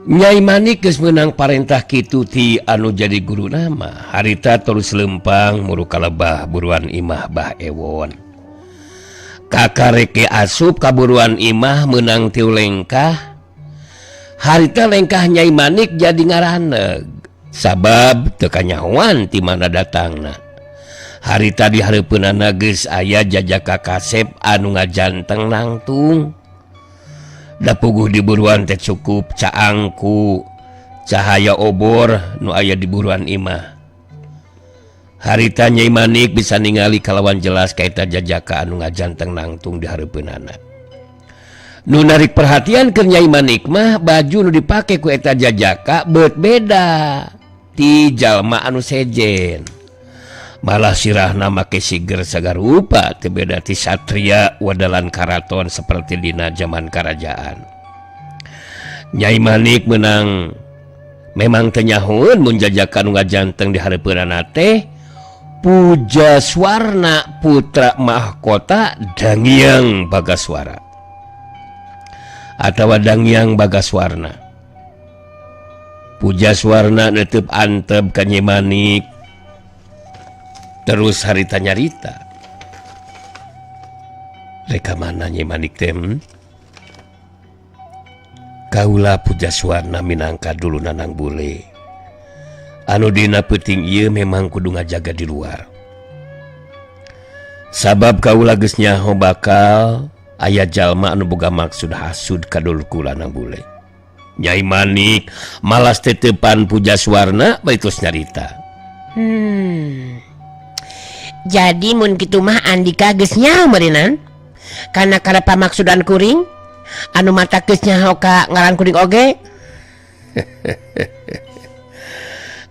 Nyai Manik geus meunang parentah kitu ti anu jadi guru nama harita terus lempang muru kalebah buruan imah Bah Ewon. Kakareke asup kaburuan imah meunang tiu lengkah harita lengkah Nyai Manik jadi ngaraneg sabab teu kanyahoan ti mana datangna. Harita di hareupeunana geus aya jajaka kasep anu ngajanteng nangtung. Da puguh di buruan teh cukup caangku cahaya obor nu aya di buruan imah. Harita Nyai Manik bisa ningali kalawan jelas kaita jajaka anu ngajanteng nangtung di hareupeunana. Nu narik perhatian keur Nyai Manik mah baju nu dipake ku eta jajaka beut beda ti jalma anu sejen. Malah sirahna make siger sagarupa teu beda ti satria wadalan karaton seperti dina zaman kerajaan. Nyai Manik menang memang teu nyahoeun mun jajaka nu ngajanteng di hareupeunana teh Puja Swarna putra mahkota Dangyang Bagaswara atawa Dangyang Bagaswarna. Puja Swarna netep antep ka Nyai Manik terus harita nyarita reka mana Nyai Manik teh? Kaula Puja Swarna minangka dulu nanang bule anu dina peuting ieu memang kudu ngajaga di luar sabab kaula geus nyaho bakal aya jalma anu boga maksud hasud ka dulur kula nang bule. Nyai Manik malas tetepan Puja Swarna bae terus nyarita. Jadi mun kitu mah Andika geus nyaho meureunnan kana karep pamaksudan kuring anu mata geus nyaho ka ngaran kuring oge.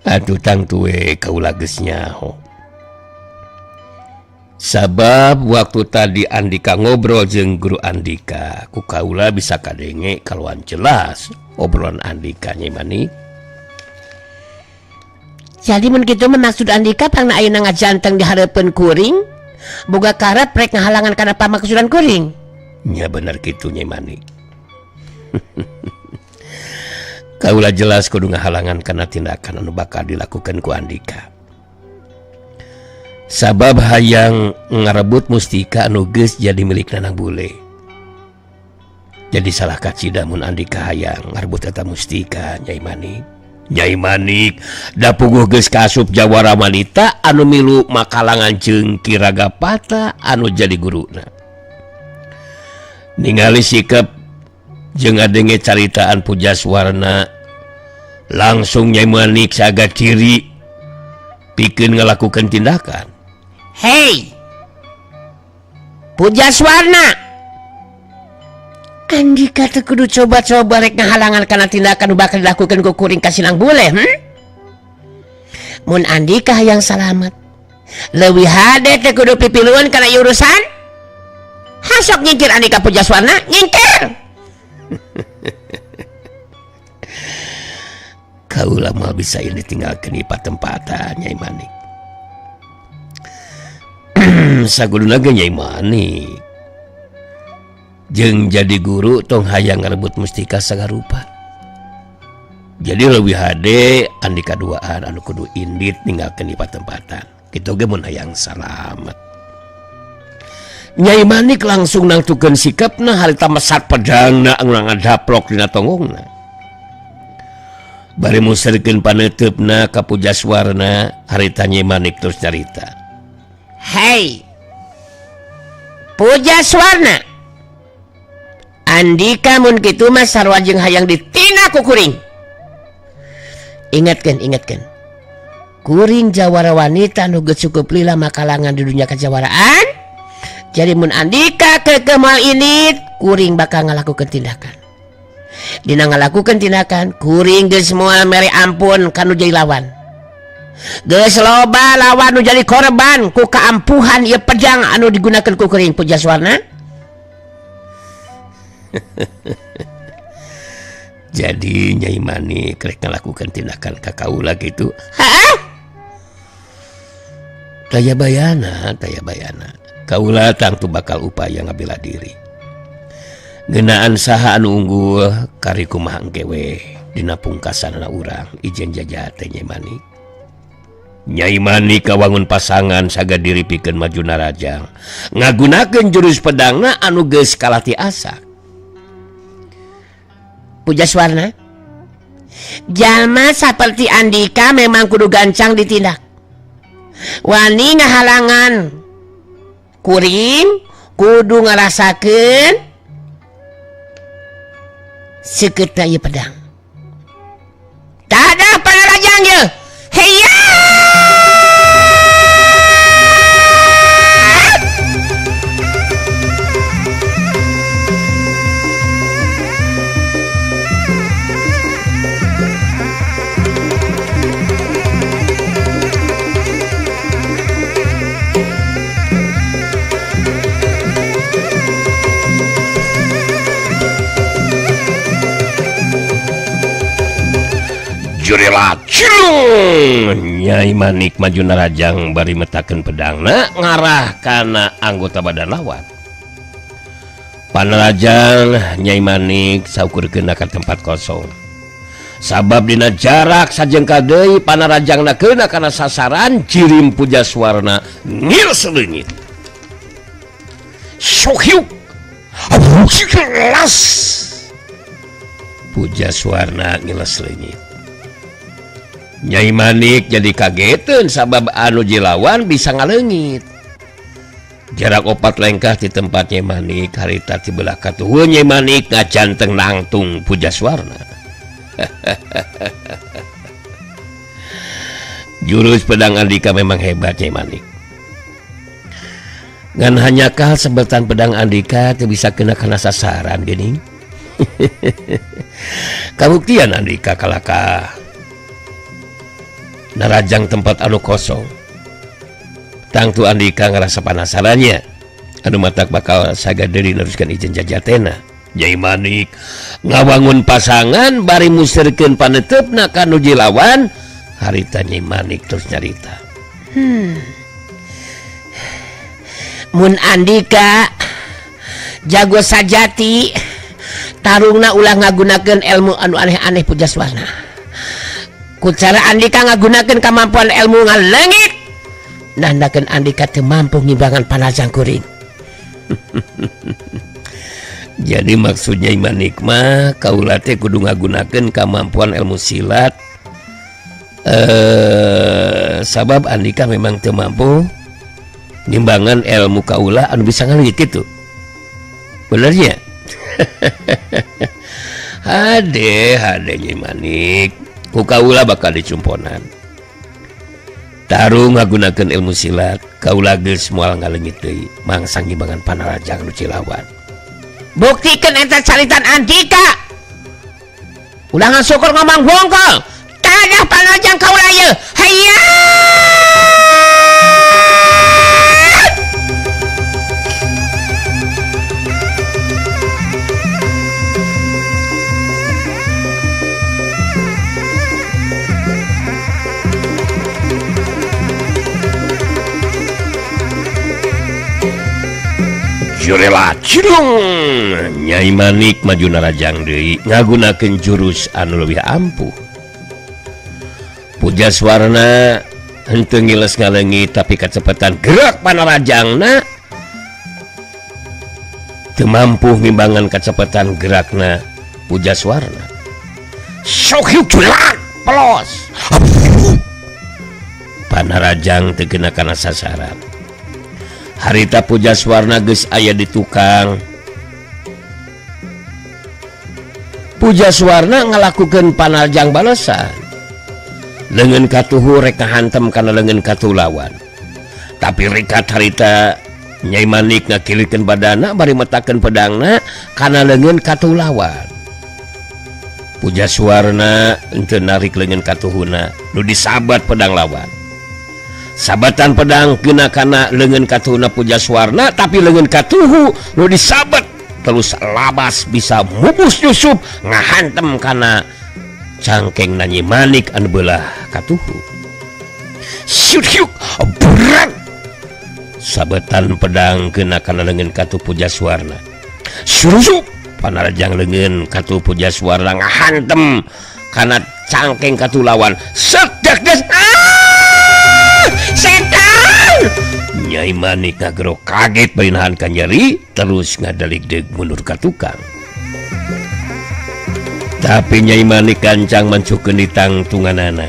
Atuh tangtu we kaula geus nyaho. Sabab waktu tadi Andika ngobrol jeung guru Andika, ku kaula bisa kadenge kaluan jelas obrolan Andika Nyai Manik. Jadi mun kitu mah maksud Andika pangna ayeuna ngajanteng di hareupeun kuring boga karep rek ngahalangan kana pamaksudan kuring. Nya bener kitu Nyai Manik. Kaula jelas kudu ngahalangan kana tindakan anu bakal dilakukan ku Andika. Sabab hayang ngarebut mustika anu geus jadi milik Nanang Bule. Jadi salah kacida mun Andika hayang ngarebut eta mustika Nyai Manik. Nyai Manik da puguh geus kaasup jawara wanita anu milu makalangan jeung Ki Ragapata anu jadi guruna. Ningali sikap jeung ngadenge caritaan Puja Swarna langsung Nyai Manik saga ciri pikeun ngalakukeun tindakan. Hei Puja Swarna, Andika teu kudu coba-coba rek ngahalangan kana tindakan nu bakal dilakukeun ku kuring ka Sinang Bule, Mun Andika hayang salamet, leuwih hade teh kudu pipiluan kana ieu urusan. Hasok nyingkir Andika Puja Swarna, nyingkir. Kaula mah bisa ini tinggalkeun di patempatan Nyai Manik. Saguduna ge Nyai Manik jeung jadi guru tong hayang ngarebut mustika sagarupa. Jadi leuwih hade Andika duaan anu kudu indit ninggalkeun di patempatan. Kitu ge mun hayang salamet. Nyai Manik langsung nangtukeun sikapna harita mesat pedangna anu ngadaplok dina tonggongna. Bari muserkeun paneuteup ka Puja Swarna harita Nyai Manik terus nyarita. Hei Puja Swarna, Andika mun kitu mah sarua jeung hayang ditina ku kuring. Ingatkeun, ingatkeun. Kuring jawara wanita nu geus cukup lila makalangan di dunia kejawaraan. Jadi mun Andika ke mal ini kuring bakal ngalakukeun tindakan. Dina ngalakukeun tindakan kuring geus moal mere ampun ka nu jadi lawan. Geus loba lawan nu jadi korban ku kaampuhan ieu pedang anu digunakeun ku kuring Puja Swarna. Jadi Nyai Manik rek ngalakukeun tindakan ka kaula kitu. Heeh. Taya bayana, taya bayana. Kaula tangtu bakal upaya ngabela diri. Ngeunaan saha anu unggul kari kumaha engke we Dina pungkasanana urang ijen jajah teh Nyai Manik. Nyai Manik kawangun pasangan saga diri pikeun maju narajang ngagunakeun jurus pedangna anu geus kalati asak. Pujaswarna, jalma saperti Andika memang kudu gancang ditindak. Wani ngahalangan kuring kudu ngarasakeun seukeutna ieu pedang. Tadah panarajang ye. Heya! Jurela cilung Nyai Manik maju narajang bari metakeun pedangna ngarah kana anggota badan lawan. Panarajang Nyai Manik saukur keuna ka tempat kosong. Sabab dina jarak sajengkal deui panarajangna keuna kana sasaran jirim Pujaswarna ngil seleungit. Sohyuk las Pujaswarna ngiles leungit. Nyai Manik jadi kageteun sabab anu jilawan bisa ngaleungit. Jarak 4 lengkah di tempat Nyai Manik harita ti belah katuhu Nyai Manik ngacanteng nangtung Pujaswarna. Jurus pedang Andika memang hebat Nyai Manik. Ngan hanyakal sebetan pedang Andika teu bisa kena kana sasaran geuning. Kabuktian Andika kalakah narajang tempat anu kosong. Tangtu Andika ngerasa penasarannya anu matak bakal saga deui neruskeun ijen jajatena. Nyai Manik ngawangun pasangan bari musirkeun paneuteup ka nu jilawan. Harita Nyai Manik terus nyarita. Mun Andika jago sajati tarungna ulah ngagunakeun ilmu anu aneh-aneh Pujaswarna. Ku cara Andika ngagunakeun kemampuan ilmu ngaleungit, nandakeun Andika teu mampu ngimbangan panajang kuring. Jadi maksudnya Nyai Manik mah kaula teh kudu ngagunakeun kemampuan ilmu silat. Sabab Andika memang teu mampu ngimbangan ilmu kaula anu bisa ngaleungit kitu. Benernya? Hade hade Nyai Manik. Ku kaula bakal dicumponan. Tarung ngagunakeun ilmu silat, kaula geus moal ngaleungit deui mangsa ngimbangan panarajang nu cilawan. Buktikeun eta caritan Andika. Ulah ngasukur ngomong bongkol. Tadah panarajang kaula ieu. Hayya! Jurela cilung Nyai Manik maju narajang deui ngagunakeun jurus anu leuwih ampuh. Pujaswarna henteu ngiles ngaleungit tapi kacepetan gerak panarajangna teu mampu ngimbangan kacepetan gerakna Pujaswarna. Sok culak pelos. Panarajang teu kena kana sasaran. Harita Pujaswarna geus aya di tukang. Pujaswarna ngalakukeun panarjang balesan. Leungeun katuhu rek ngahantem kana leungeun katuhu lawan. Tapi rikat harita Nyai Manik ngakilikeun badana bari metakeun pedangna kana leungeun katuhu lawan. Pujaswarna henteu narik leungeun katuhuna nu disabat pedang lawan. Sabatan pedang kena kana leungeun katuhuna Pujaswarna tapi leungeun katuhu nu disabat terus labas bisa mubus nyusup ngahantem kana cangkeng Nyai Manik anu beulah katuhu. Syuk berat sabetan pedang kena kana leungeun katuh Pujaswarna. Surusup panarajang leungeun katuh Pujaswarna ngahantem Kana cangkeng katulawan. Sedak des. Ah! Setan! Nyai Manik ngagero kaget bari nahan kanyeri terus ngadaligdeg mundur ka tukang. Tapi Nyai Manik gancang mancukeun di tangtunganana.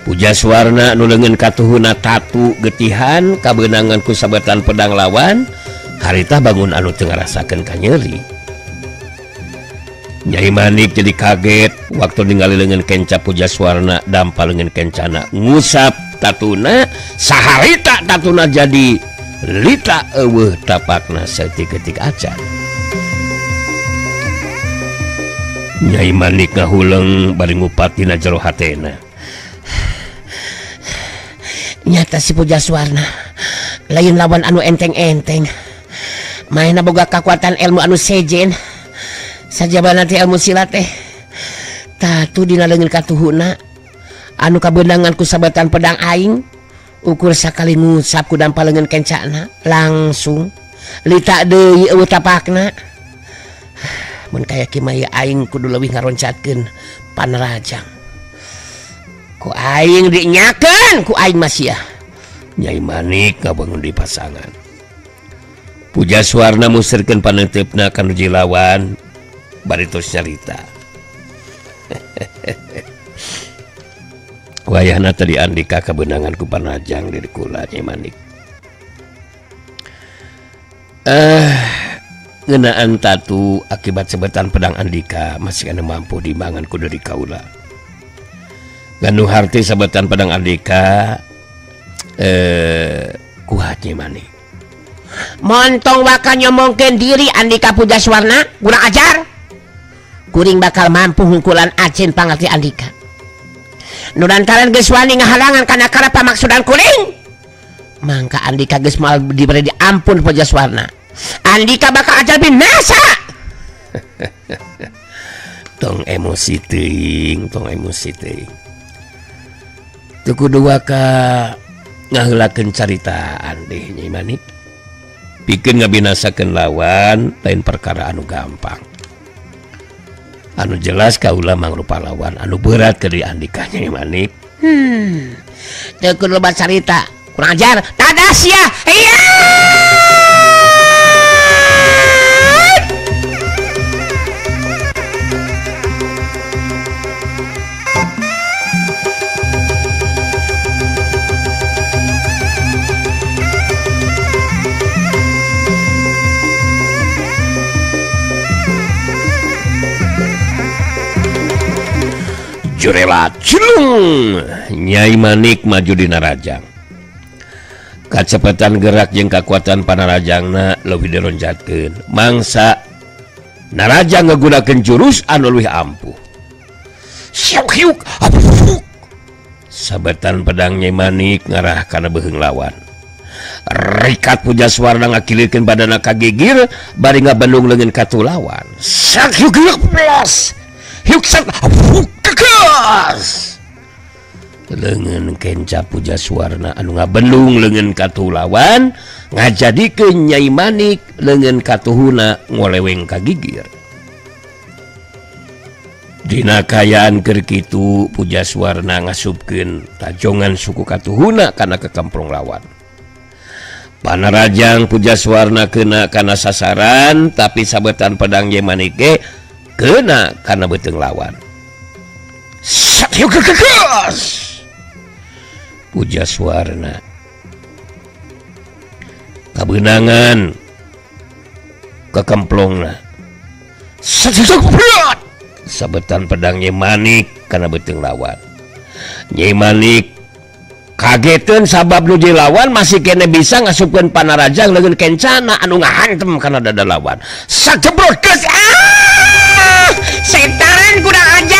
Pujaswarna nu leungeun katuhuna tatu getihan kabeunangan ku sabetan pedang lawan harita bangun anu teu ngarasakeun kanyeri. Nyai Manik jadi kaget waktu ningali leungeun kenca Pujaswarna dampa leungeun kencana ngusap tatuna saharita tatuna jadi lita eueuh tapakna saeutik-eutik acan. Nyai Manik ngahuleng bari ngupat dina jero hatena. Nyata si Pujaswarna lain lawan anu enteng-enteng. Maena boga kakuatan ilmu anu sejen. Sajabana teh ilmu silat teh. Tatu dina leungeun katuhuna anu kabeunangan ku sabetan pedang aing ukur sakali ngusap ku dampa leungeun kencana langsung lita deui eueuh tapakna. Mun kaya kieu mah aing kudu leuwih ngaroncatkeun panarajang. Ku aing dinyakeun ku aing masih. Nyai Manik ngabangun di pasangan. Pujaswarna musirkeun paneuteup-na ka nu lawan bari tos nyarita. Wayahna tadi Andika kabeunangan ku panajang diri kula Nyai Manik. Ngeunaan tatu akibat sebetan pedang Andika masih anu mampu dimangan ku deui kaula. Ganu harti sabetan pedang Andika kuat Nyai Manik. Montong bakal nyomongkeun diri Andika Pujaswarna kurang ajar. Kuring bakal mampu hungkulan acin pangarti Andika. Nu lantaran geus wani ngahalangan kana karep pamaksudan kuring. Mangka Andika geus moal diberi diampun Pujaswarna. Andika bakal ajar binasa. Tong emosi teuing, tong emosi teuing. Teu kudu waka ngaheulakeun caritaan deh Nyai Manik. Pikeun ngabinasakeun lawan lain perkara anu gampang. Anu jelas kaula mangrupa lawan anu berat ke di Andika Nyai Manik. Teu kudu loba carita, kurang ajar. Tadas ya. Iya. Jurela cilung Nyai Manik maju dina rajang. Kacepetan gerak jeung kakuatan panarajangna leuwih dironcatkeun. Mangsa narajang ngagunakeun jurus anu leuwih ampuh. Siuk hiuk apuk. Sabetan pedang Nyai Manik ngarah kana beuheung lawan. Rikat Pujaswarna ngakilirkeun badana ka gigir bari ngabendung leungeun katulawan. Sak hiuk hiuk plus. Hiuk sat apuk. Kekas. Leungeun kenca Pujaswarna anu ngabendung leungeun katulawan ngajadikeun Nyai Manik leungeun katuhuna ngoleweng ka gigir. Dina kayaan keur kitu Pujaswarna ngasupkeun tajongan suku katuhuna kana kekamprong lawan. Panarajang Pujaswarna kena kana sasaran tapi sabetan pedang Nyai Manik ge kena kana beuteung lawan. Pujaswarna kabeunangan kekemplongna sabetan pedang Nyai Manik kana beuteung lawan. Nyai Manik kageteun sabab nu lawan masih kene bisa ngasupkeun panarajang leungeun kencana anu ngahantem kana dada lawan. Sajebrot geus ah setan kurang ajar.